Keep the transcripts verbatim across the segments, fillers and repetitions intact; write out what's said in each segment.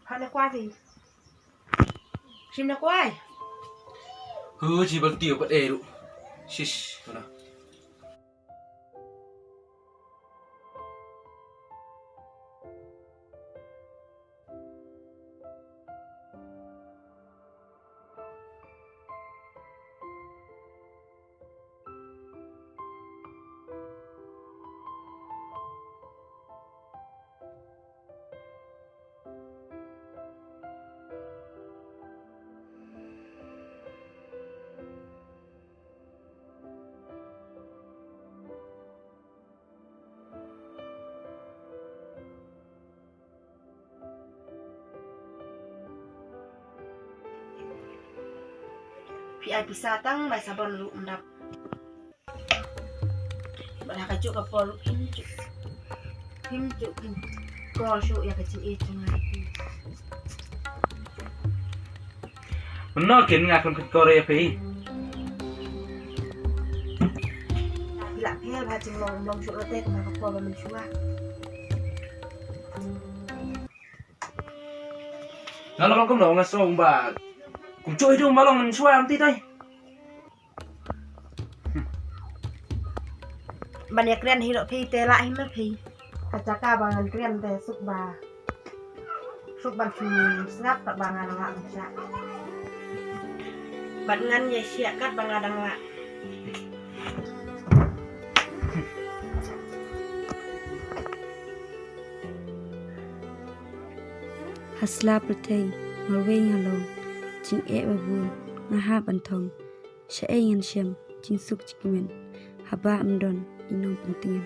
Hana kwai. Shim na kwai. Hu ji bal tiu pat eru. Shish, mana. Phi ai pisa tang bai sabon ruh ym dap. Bad ha kajuh ka por ruh phim ju, phim ju kynkoh shuh ïa ka jingïeit jong nga. Mynno kin nga khlem kynkoh ïa phi. Phi lah pher ba ha jinglong ym long shuh ruh te kumba ka por ba mynshuwa. Nga la ong kumno nga sngew ba kumjuh hi dum ba long mynshuwa ym ti dei. Ban ïa kren hi ruh phi te lah hi ma phi. Ka jaka ba ngan kren te suk ba, suk ban shu sngap kat ba nga dang lah ban shah. Bad ngan ïa shah kat ba nga dang lah. Sla pyrthei marwei nga long, jingeh ba bun nga hap ban thong. Shaei ngan shem jingsuk jingkmen haba ym don i nongpyntngen.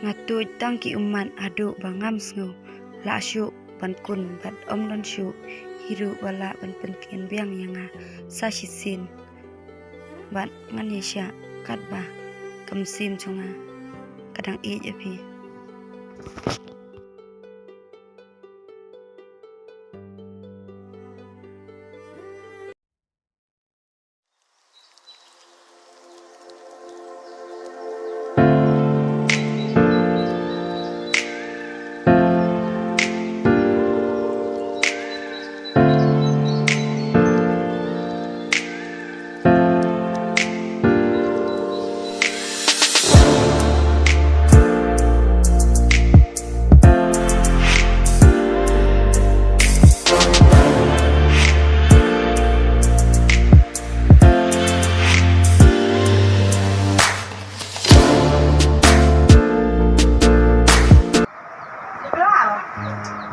Nga tuid tang ki ummat haduh ba ngam sngew lah shuh ban kun bad ym don shuh hi ruh ba lah ban pyntngen biang ïa nga sa shisien. Bad ngan ïa shah katba ka mynsiem jong nga ka dang ïeit ïa phi.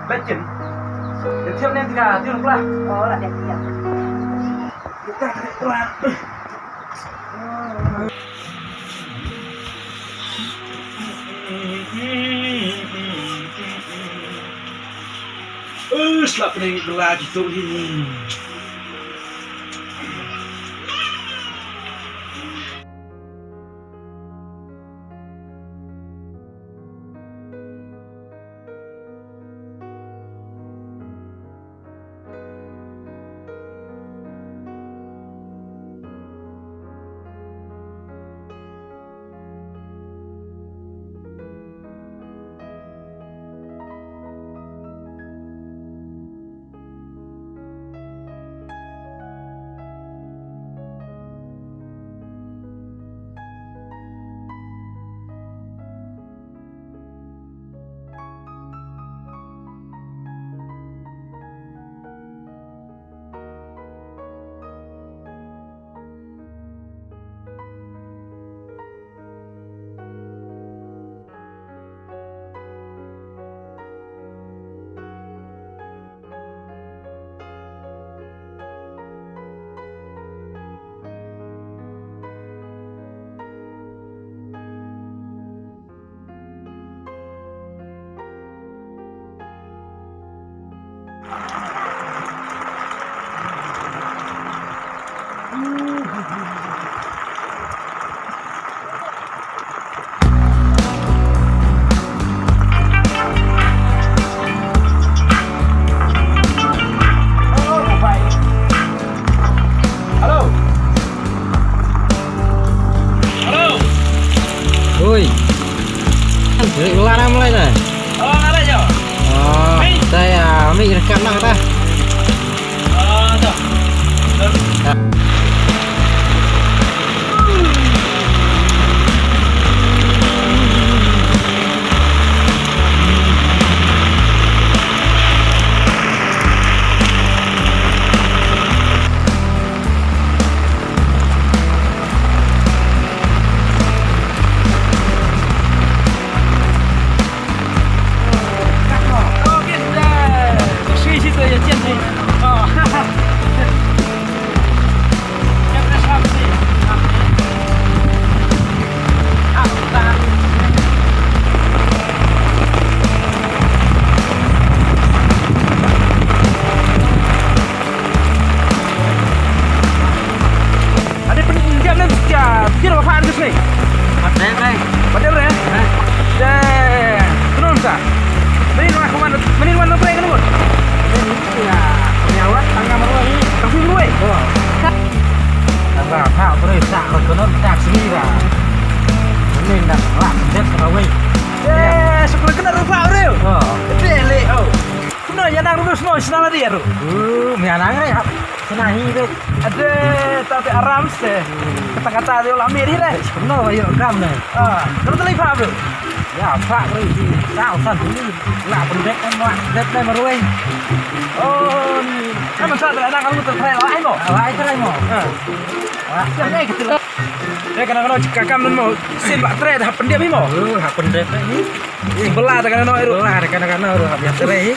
Bacin. Dia tiap ni tiga, tiap pula. Oh, lah dia tiap. Dia tiap pula. Eh, slap pening belah jitu ni. Hello. Hello. Oi. Rik lar am lai na. Oh, ngalai jo. Oh, mi. Saya mi rekam nak dah. Oh, tu. Ade pyndiam ne, ja, kira ba phan ke sini. Pat dep, eh. Pat dep, eh? Eh. Deh. Kenapa sa? Mending lah, kuman, mending mana, break, kenapa? Mending, ya, punya awak, tangga marwah ni. Kasi marwah? Oh. Apa, apa, break, tak, kenapa, tak, sini, dah. Mending dah, lah, dep, marwah. Eh, sekolah kena rupa, bro. Oh. Deh, le, oh. Kumno ïa nang ruh snoh sna lade ruh. Uh, ïa nang re hap. Sna hi re. Ade, ta te aram ste. Kata kata de la mir hi re. Kumno ba ïoh kam ne. Ah, kumno te lei pha bro. Ïa pha bro ti. Tau san tu. La pendek kan wa, dep ne marwei. Oh, ni. Kan masa te nang kamu te trai la ai mo. La ai trai mo. Ah. Wa. Siap ai kita. Eh, kana kana ka kam nan mo. Sin ba trai hap pendek hi mo. Uh, hap pendek hi. Ih, bela da kana noh, Ru. Bela da kana kana, Ru. Biasa deh.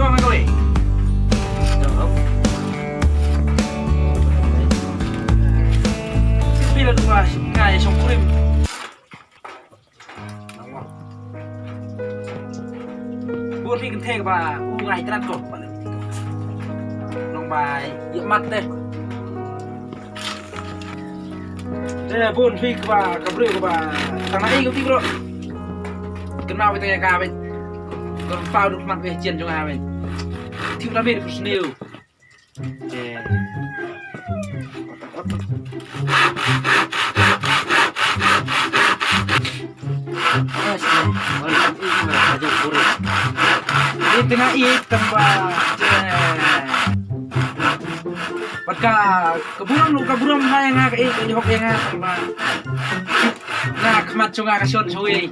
Kong kali. Sipil tu ba ngai song kurim. Bun phi kynthei ba u ngai trat ko. Nong ba ïa mat deh. Te bun phi kaba ka briew kaba tang na ei ka ti bro. Kynmaw ïa ka ba. Kon pau duk mat weh jin jong a ba. Tiu da mir ku sniu. Te. Ite nga it tang ba. Te. Bad ka ka burom ka burom ha ïa nga ka it ka jhok ïa nga tang ba. Nga khmat jong nga ka shon shawei.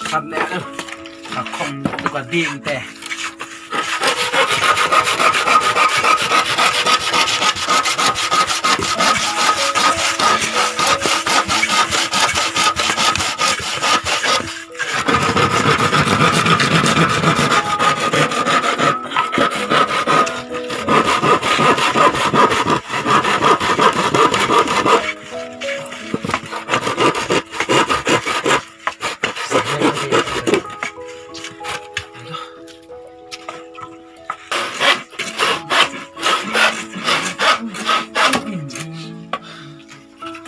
Sat leh tu. Ka khong tu ka ding te.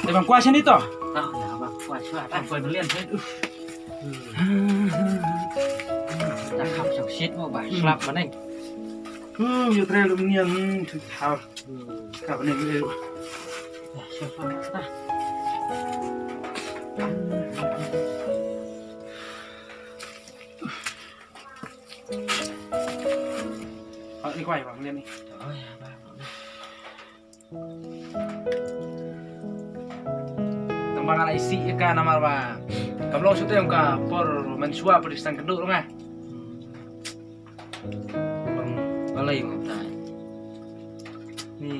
Te bang kwah shane to. Ah, ïa bang kwah shwa, bang kwah belian shane. Dah khap shok shit mo ba, slap ba neng. Hmm, ïa tre lum nian, hmm, thut hal. Hmm. Khap ba neng, eh. Ïa, shwa, shwa, ah. Ah, ni kwah bang lian ni. Oh, ïa bang. Tang ba nga la isih ïa ka namar ba kam long shuh te ka por mynshuwa pyrshang kynduh ruh nga. Bang balei ngam tai. Ni.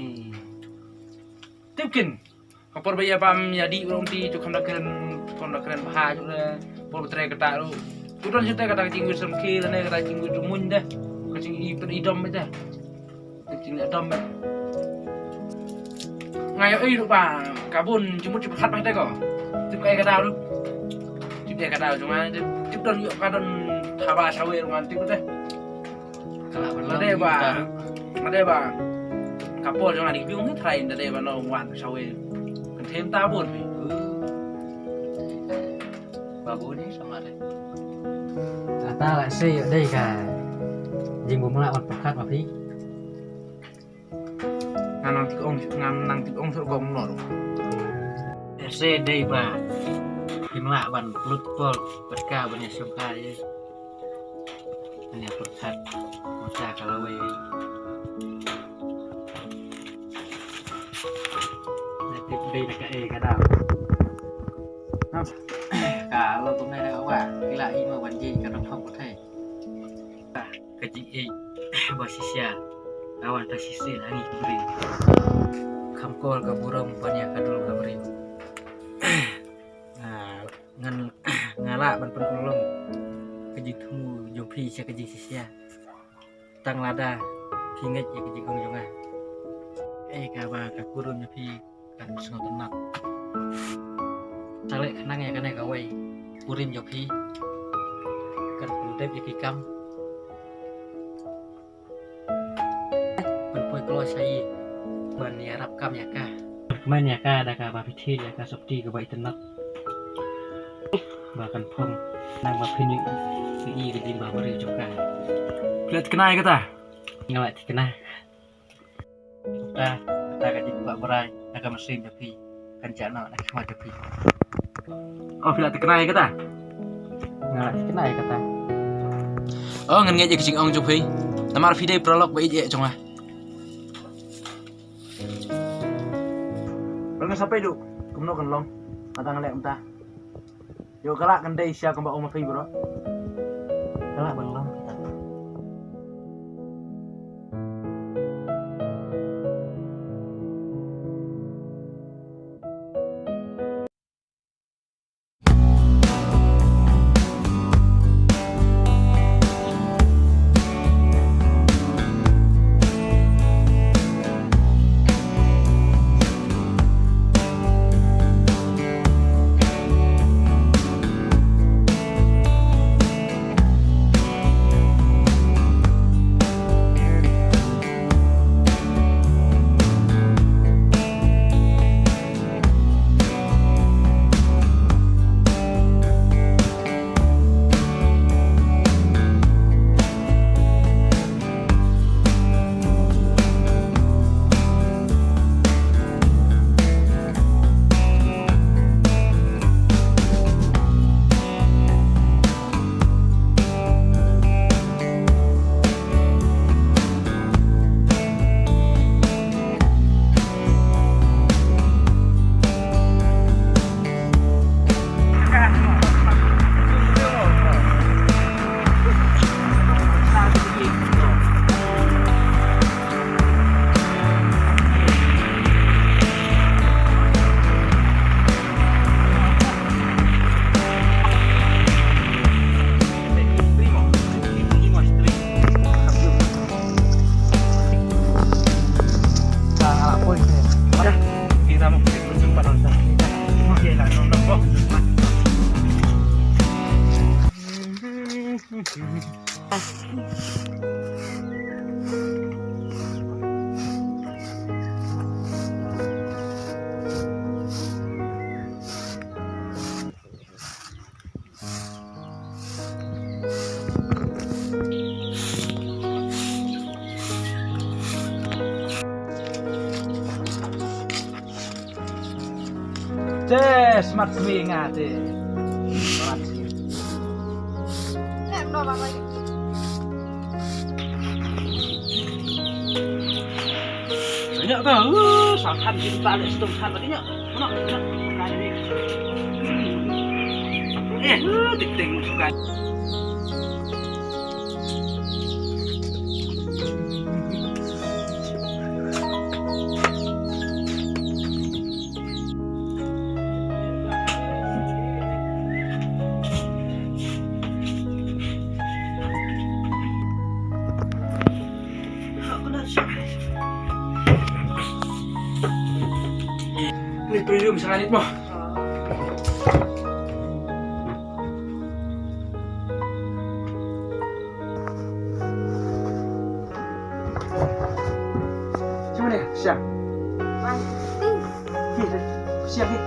Tip kin. Ka por ba ïa bam ïa dih ruh ti tu kam da kren, kam da kren bha tu le. Por ba trei kata ruh. Tu don shuh te kata ka jingwit samki lane kata ka jingwit rumuin de. Ka jing i pyn i dom de. Ka jingïadom. Nga ïohi ruh ba ka bun jingmut jingpyrkhat ba te ko. Tip kaei ka daw ruh. Tip kaei ka daw jong nga, tip, tip don ïoh ka don haba sawe ruh ngan tip te. Ka lah ban long. Lade ba, lade ba ka por jong nga ding biang ni trai lade ba nong wan sawe. Kan them ta bun. Ba bun ni sama de. Kata lah se ïoh dei ka jingbymlah wan pyrkhat ma phi. Nga nang tik ong, nga nang tik ong sur gom nor. Ese dei ba. Kim lah ban lut pol bad ka ban ïa shongkai. Ban ïa pyrkhat. Mata ka lawei. Nga tip dei na ka e ka dau. Ka lo tu nai na ka wa. Kila i ma ban ji ka dong phong ko thai. Ka jingïeit ba shisha ka wan tang shisien ha ngi ki briew. Kham kol ka burom ban ïa ka dul ka briew. Ah, ngan, nga lah ban pynlong ka jingthmu jong phi sha ka jingshisha. Tang lada phi ngeit ïa ka jingong jong nga. Eh, kaba ka kurim jong phi kan sngewtynnat. Sa leh khnang ïa kane kawei, kurim jong phi kan pyndep ïa ki kam. Pynpoi kloi sha i ban ïarap kam ïa ka. Kmen ïa ka da kaba phi thied ïa ka sopti kaba itynnat. Ba kan phong nang ba phin ïohi ka jingbha briew jong ka. Phi la thikna ïa kata? Nga la thikna. Kata, kata ka jingkwah brai na ka mynsiem jong phi kan jah noh na ka khmat jong phi. Oh, phi la thikna ïa kata? Nga la thikna ïa kata. Oh, ngan ngeit ïa ka jingong jong phi. Namar phi dei paralok ba ïeit jong nga. Bad ngan sa peit ruh kumno kan long. Mata ngan leh kumta. Ïoh ka lah kan dei shisha kumba ong ma phi bro. Ka lah ban long kata. Te smat kmi nga te. Banyak tu. Uh, sangkan kita ada satu kan lagi nya. Mana? Mana? Eh, uh, tik tik musuh kan. Ni preview misalnya mo. Sino na siya? Siya, eh.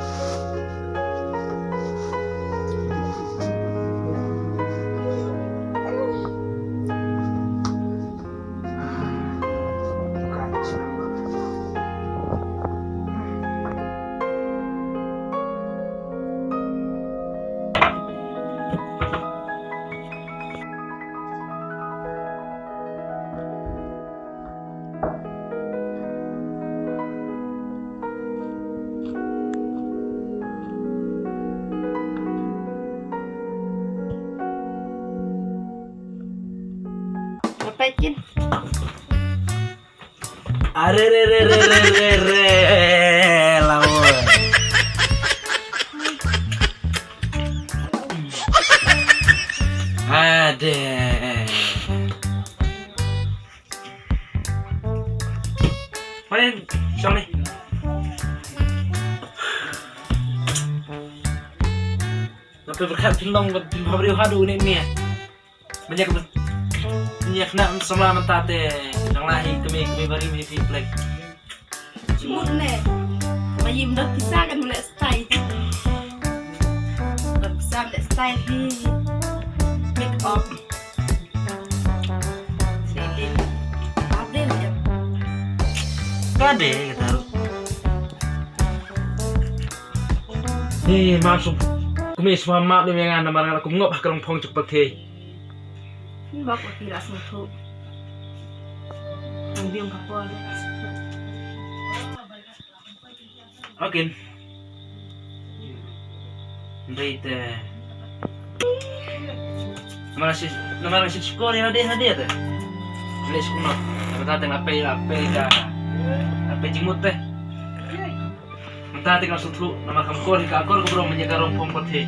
Lepekin. Are, re, re, re, re, re, re, eh, lawan. Ade. Mana, Song ni? Ngapa berkat pindong, pindong beri hadu ni ni. Banyak ke, banyak nak sama mentah te. Nang lahi kami, kami bari mi fi plek. Jimut ne. Mayim dah pisah kan mulai style. Dah pisah mulai style di make up. Sini. Apa dia? Ka de kata. Ni masuk. Kumi semua mak ni yang ana marang aku ngop ha ka rong phong cuk pati. Ni bak wati la sngewthuh. Nang biang ka por. Okin. Ndai te. Namar shi, namar shi shkor ya deh na deh te. Leh shkor. Kata te ngapai, ngapai ka. Ngapai jingmut te. Mynta te nga sngewthuh namar kam kor hi ka kor ka brong mynta ka rong phong pati.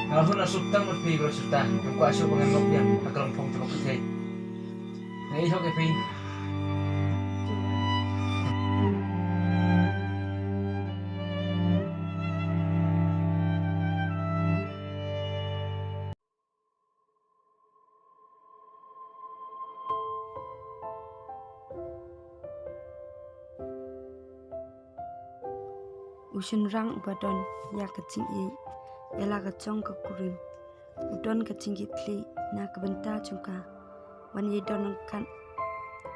Nga hun asuk tang mut phi bro sukta. Kam kwah shuh ba ngan ngop ïa ka rong phong te pati. Nga ïoh ka phi. U shynrang uba don ïa ka jingïeit ïa la ka jong ka kurim, u don ka jingkitkhlieh na ka bynta jong ka, ban ïadon ryngkat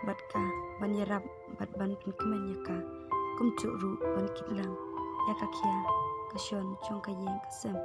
bad ka, ban ïarap bad ban pynkmen ïa ka, kumjuh ruh ban kit lang ïa ka khia ka shon jong ka ïing ka sem.